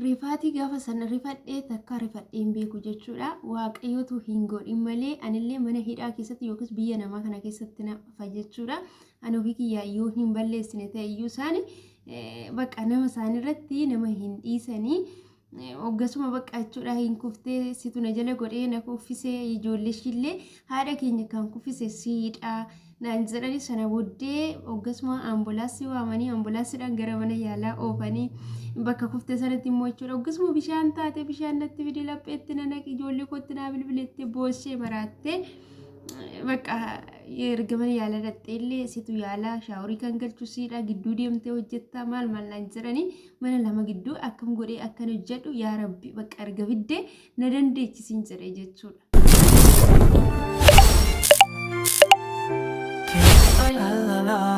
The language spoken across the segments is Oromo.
Rifaatii gaafa sana rifadhee takka rifadhee hin beeku jechuudha. Waaqayyotu hin godhin malee anillee mana hidhaa keessatti yookiis biyya namaa kana keessatti na hafa jechuudha. Ani ofii kiyyaa yoo hin balleessine ta'e iyyuu isaani bakka nama isaaniirratti nama hin dhiisanii. Hoggasuma bakka jechuudha hin kuftee situ na jala godhee na kuffisee, ijoollee ishiillee haadha keenya kan kuffise siidha naan jedhanii. Sana booddee hoggasuma ambulaansii waamanii ambulaansiidhaan gara mana yaalaa oofanii, bakka kuftee sanatti immoo jechuudha hoggasuma bishaan taate, bishaan natti fide, lapheetti na naqi, ijoollee kootti naa bilbilettee boossee maraattee. Bakka erga mana yaalaa dhaqxee illee situ yaalaa shaaworii kan galchu siidha, gidduu deemtee hojjettaa, maal maal naan jedhanii. Mana lama gidduu akkam godhee akkan hojjedhu, yaa rabbi, bakka erga fiddee na dandeechisiin jedhe jechuudha.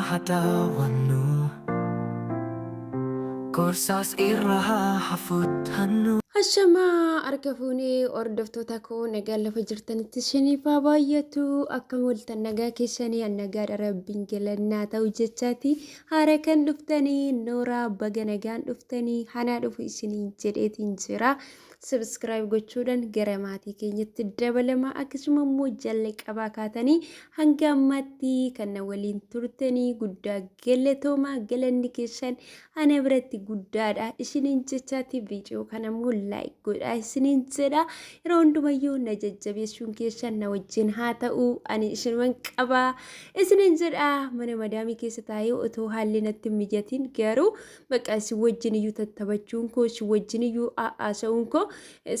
Haa daawwannu, gorsaas irra haa fudhannu. Ashamaa, harka fuunee hordoftoota koo, nagaan lafa jirtanitti isiniif haa baay'atu. Akkam ooltan? Nagaa keessanii? An nagaadha, rabbiin galannaa ta'u jechaati. Haara kan dhuftanii nooraa, baga nagaan dhuftanii, hanaa dhufu isiniin jedheetiin jira. Subscribe gochuudhaan gara maatii keenyatti dabalama. Akkasuma immoo jalqabaa kaatanii hanga ammaatti kan na waliin turtanii guddaa galatoomaa, galanni keessan ana biratti guddaadha isiniin jechaati. Viidiyoo kana immoo like godhaa isiniin jedha. Yeroo hundumayyuu na jajjabeessuun keessan na wajjin haa ta'u, ani isinuman qabaa isiniin jedha. Mana madaamii keessa taa'ee otoo haalli natti hin mijatin garuu bakka isin wajjin iyyuu tattabachuun koo, isin wajjin iyyuu haasa'uun koo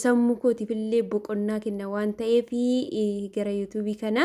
sammuu kootiif illee boqonnaa kenna waan ta'eef gara yuutuubii kana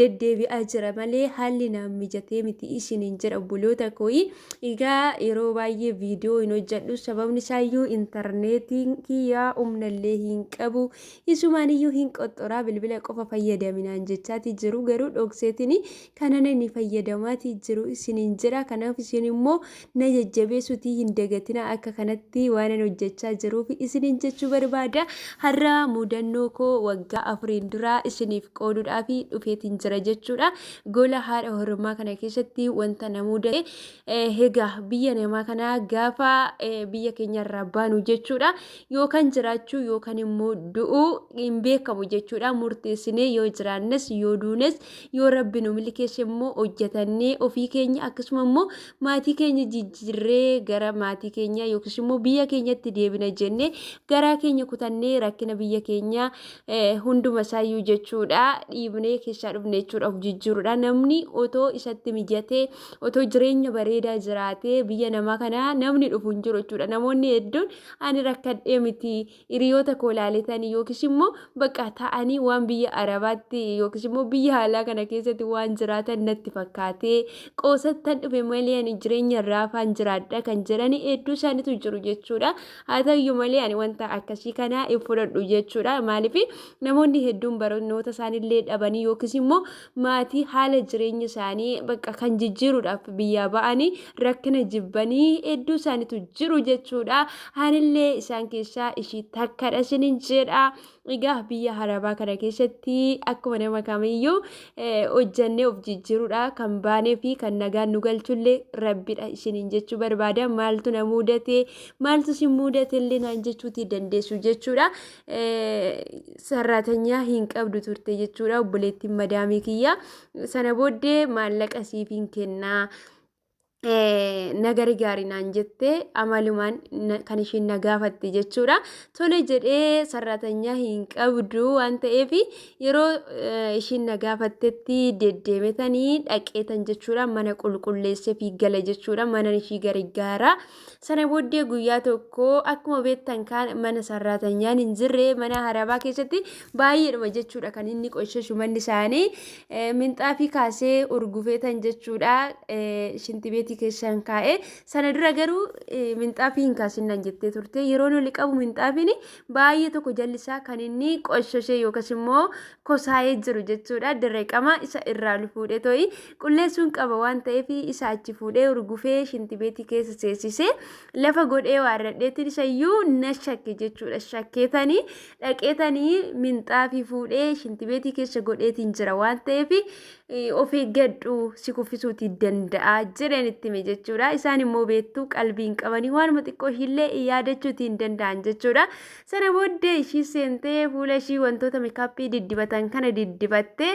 deddeebi'aa jira malee haalli naan mijatee miti isiniin jedha, obboloota kooyi. Egaa yeroo baay'ee viidiyoo hin hojjedhu, sababni isaayyuu intarneetiin kiyyaa humnallee hin qabu, isumaan iyyuu hin qoxxoraa, bilbila qofa fayyadaminaan jechaati jiru, garuu dhokseetiin kanan inni fayyadamaati jiru isiniin jedha. Kanaaf isin immoo na jajjabeessuutii hin dagatina akka kanatti waan ani hojjechaa jiruuf isiniin jechuu barbaada. Har'a mudannoo koo waggaa 4n duraa isiniif qooduudhaaf dhufeetiin jira jechuudha. Gola haadha hormaa kana keessatti wanta na mudate. Egaa biyya namaa kana gaafa biyya keenyarraa baanu jechuudha, yookaan jiraachuu yookaan immoo du'uu hin beekamu jechuudha. Murteessinee yoo jiraannes yoo duunes, yoo rabbi nu milkeesse immoo hojjetannee ofii keenya akkasuma immoo maatii keenya jijjiirree gara maatii keenya yookiis immoo biyya keenyatti deebina jennee garaa keenya kutannee, rakkina biyya keenyaa hunduma isaayyuu jechuudha dhiibnee keessaa dhufne jechuudha, of jijjiiruudha. Namni otoo isatti mijatee, otoo jireenya bareedaa jiraatee biyya namaa kana namni dhufu hin jiru jechuudha. Namoonni hedduun ani rakkadhee miti, hiriyoota koo ilaaletanii yookiis immoo bakka ta'anii waan biyya arabaatti yookiis immoo biyya alaa kana keessatti waan jiraatan natti fakkaatee qoosattan dhufe malee ani jireenya raafaan jiraadha kan jedhani hedduu isaaniitu jiru jechuudha. Haa ta'uyyuu malee ani wanta akkasii kana hin fudhadhu jechuudha. Maaliif, namoonni hedduun barnoota isaaniillee dhabanii yookiis immoo maatii haala jireenya isaanii bakka kan jijjiiruudhaaf biyyaa ba'anii rakkina jibbanii hedduu isaaniitu jiru jechuudha. Anillee isaan keessaa ishii takkadha isiniin jedha. Egaa biyya arabaa kana keessatti akkuma nama kamiyyuu hojjannee of jijjiiruudha kan baanee fi kan nagaan nu galchullee rabbidha isiniin jechuu barbaada. Maaltu na mudate, maaltu si mudate illee naan jechuutii dandeessu jechuudha. Sarraatanyaa hin qabdu turte jechuudha obboleettiin madaamii kiyya. Sana booddee maallaqa siif hin kennaa, na gargaari naan jette, amalumaan kan ishiin na gaafatte jechuudha. Tole jedhee, sarraatanyaa hin qabdu waan ta'eef yeroo ishiin na gaafattetti deddeemetanii dhaqeetan jechuudha, mana qulqulleessee fi gala jechuudha, mana ishii gargaara. Sana booddee guyyaa tokko akkuma beektan kaan mana sarraatanyaan hin jirre mana arabaa keessatti baay'eedhuma jechuudha kan inni qoshashu manni isaanii. Minxaafii kaasee urgufeetan jechuudha shintibeetii keessaan kaa'e. Sana dura garuu minxaafii hin kaasin naan jettee turte. Yeroo oli qabu minxaafiin baay'ee tokko jalli isaa kan inni qoshashee yookaas immoo kosaa'ee jiru jechuudha. Dirqama isa irraa fuudhee to'i qulleessuun qaba waan ta'eef isa achi fuudhee urgufee shintibeetii keessa seessisee lafa godhee waarradheetiin isayyuu na shakke jechuudha. Shakkeetanii dhaqeetanii minxaafii fuudhee shintibeetii keessa godheetiin jira waan ta'eef Of eeggadhu si kuffisuuti danda'a jedheen itti hime jechuudha. Isaan immoo beektuu qalbii hin qabanii waanuma xiqqoo ishiillee yaadachuuti hin danda'an jechuudha. Sana booddee ishii seentee fuula ishii wantoota meekaappii diddibatan kana diddibattee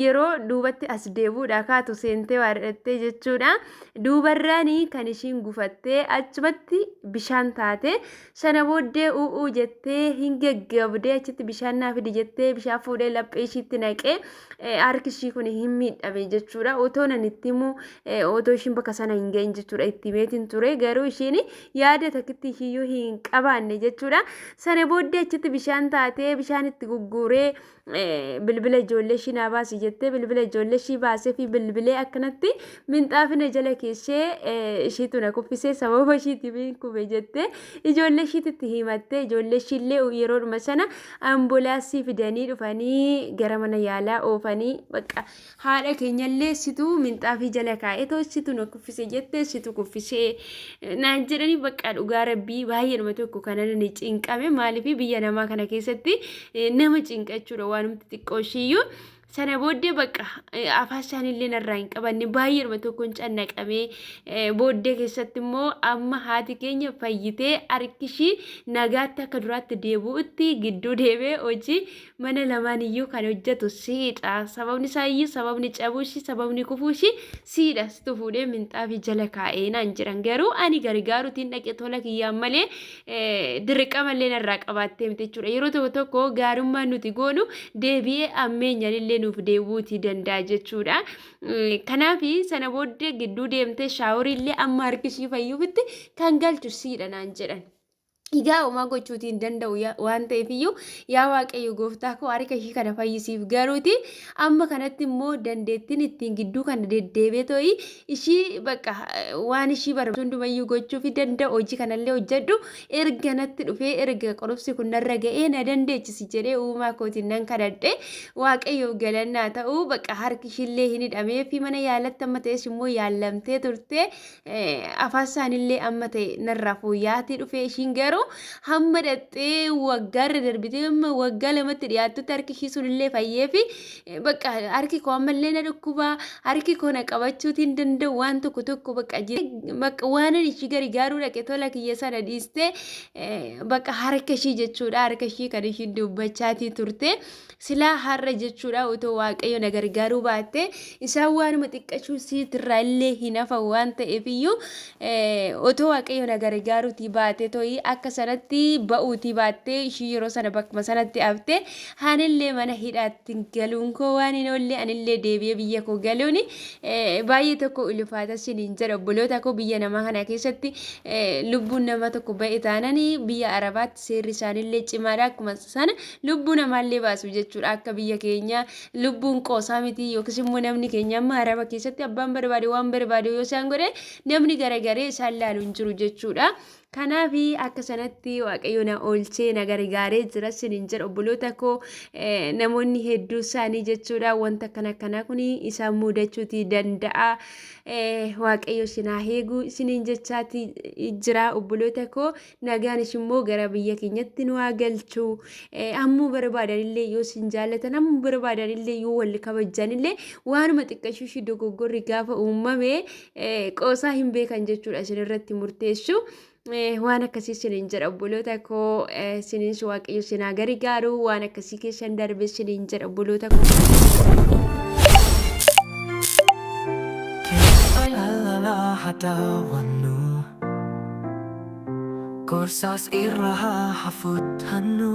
yeroo duubatti as deebuudha kaatu seentee waa jechuudha. Duubarraanii kan ishiin gufattee achumatti bishaan taate. Sana booddee u'uu jettee hin gaggabdee achitti bishaan naa fidi jettee bishaan fuudhee laphee ishiitti naqee harki ishii kun hin miidhame jechuudha. Otoo nan itti himu otoo ishiin bakka sana hin gahin jechuudha itti himeetiin ture garuu ishiin yaada takkitti ishiiyyuu hin qabaanne jechuudha. Sana booddee achitti bishaan taatee bishaan itti gugguuree bilbila ijoollee ishii naa baasi jettee bilbila ijoollee ishii baasee fi bilbilee akkanatti minxaafina jala keessee ishiitu na kuffisee sababa ishiitiif kufe jettee ijoollee ishiititti himattee ijoollee ishiillee yeroodhuma sana ambulaansii fidanii dhufanii gara mana yaalaa oofanii bakka haadha keenyallee situ minxaafii jala kaa'ee too situ na kuffise jettee situ kuffisee naan jedhanii bakka dhugaa rabbii baay'eedhuma tokko kana ni cinqame maaliif biyya namaa kana keessatti nama cinqachuudha waanumti xiqqoo ishiiyyuu. Sana booddee bakka afaan isaaniillee narraa hin qabanne baay'eedhuma tokkoon cannaqamee booddee keessatti immoo amma haati keenya fayyitee harki ishii nagaatti akka duraatti deebi'utti gidduu deemee hojii mana lamaan iyyuu kan hojjetu siidha. Sababni isaa iyyuu sababni cabuu ishii sababni kufuu ishii siidha. Situ fuudhee minxaafii jala kaa'ee naan jedhan garuu ani gargaaruutiin dhaqe tola kiyyaan malee dirqama illee narraa qabaattee miti jechuudha. Yeroo tokko tokko gaarummaan nuti goonu deebi'ee ammeenyaan illee nuuf deebi'uutii danda'a jechuudha. Kanaaf sana booddee gidduu deemtee shaaworii illee amma harki ishii fayyuufitti kan galchu siidha naan jedhan. Egaa homaa gochuutii hin danda'u waan ta'eef iyyuu yaa Waaqayyo gooftaa koo harka ishii kana fayyisiif garuuti amma kanatti immoo dandeettiin ittiin gidduu kana deddeebee to'i ishii bakka waan ishii barbaadu hundumayyuu gochuufi danda'u hojii kanallee hojjedhu erga natti dhufee erga qorumsi kun narra ga'ee na dandeechisi jedhee uumaa kootiin nan kadhadhe Waaqayyoof galannaa ta'u bakka harki ishiillee hin hidhamee fi mana yaalatti amma ta'es immoo yaallamtee turte afaan isaaniillee amma ta'e narraa fooyya'aatii dhufee ishiin garuu hamma dhaxxee waggaarra darbitee hamma waggaa lamatti dhiyaattutti harki ishii sunillee fayyee fi bakka harki koo ammallee na dhukkuba harki koo na qabachuutii hin danda'u waan tokko tokko bakka bakka waanan ishii gargaaruu dhaqe tola kiyya sana dhiistee bakka harka ishii jechuudha harka ishii kan ishiin dubbachaatii turte silaa har'a jechuudha otoo waaqayyo na gargaaruu baatte isaan waanuma xiqqashuu siitirraa illee hin hafan waan ta'eef iyyuu otoo waaqayyo na gargaaruutii baate to'ii akka sanatti ba'uutii baattee ishii yeroo sana bakkuma sanatti hafte anillee mana hidhaatti galuun koo waan hin oolle anillee deebi'ee biyya koo galuun baay'ee tokko ulfaata isiniin jedha obboloota koo biyya namaa kana keessatti lubbuun nama tokko ba'e taananii biyya arabaatti seerri isaanillee cimaadha akkuma sana lubbuu namaallee baasu jechuudha akka biyya keenya lubbuun qoosaa miti yookiis immoo namni keenya amma araba keessatti abbaan barbaade waan barbaade yoo isaan godhe namni garagaree isaan laalu hin jiru jechuudha. Kanaaf akka sanatti Waaqayyo na oolchee na gargaaree jira isiniin jedha obboloota koo namoonni hedduu isaanii jechuudha wanta akkana akkanaa kun isaan mudachuutii danda'a. Waaqayyo isin haa eegu isiniin jechaati jira obboloota koo nagaan isin immoo gara biyya keenyatti nu haa galchu. Hammuu barbaadanillee yoo isin jaallatan hammuu barbaadanillee yoo wal kabajjanillee waanuma xiqqashuushii dogoggorri gaafa uumame qoosaa hin beekan jechuudha isin irratti murteessu. Waan akkasii isiniin jedha obboloota koo isiniis waaqayyo isin haa gargaaru waan akkasii keessan darbe isiniin jedha obboloota koo. Gorsaas irra haa fudhannu.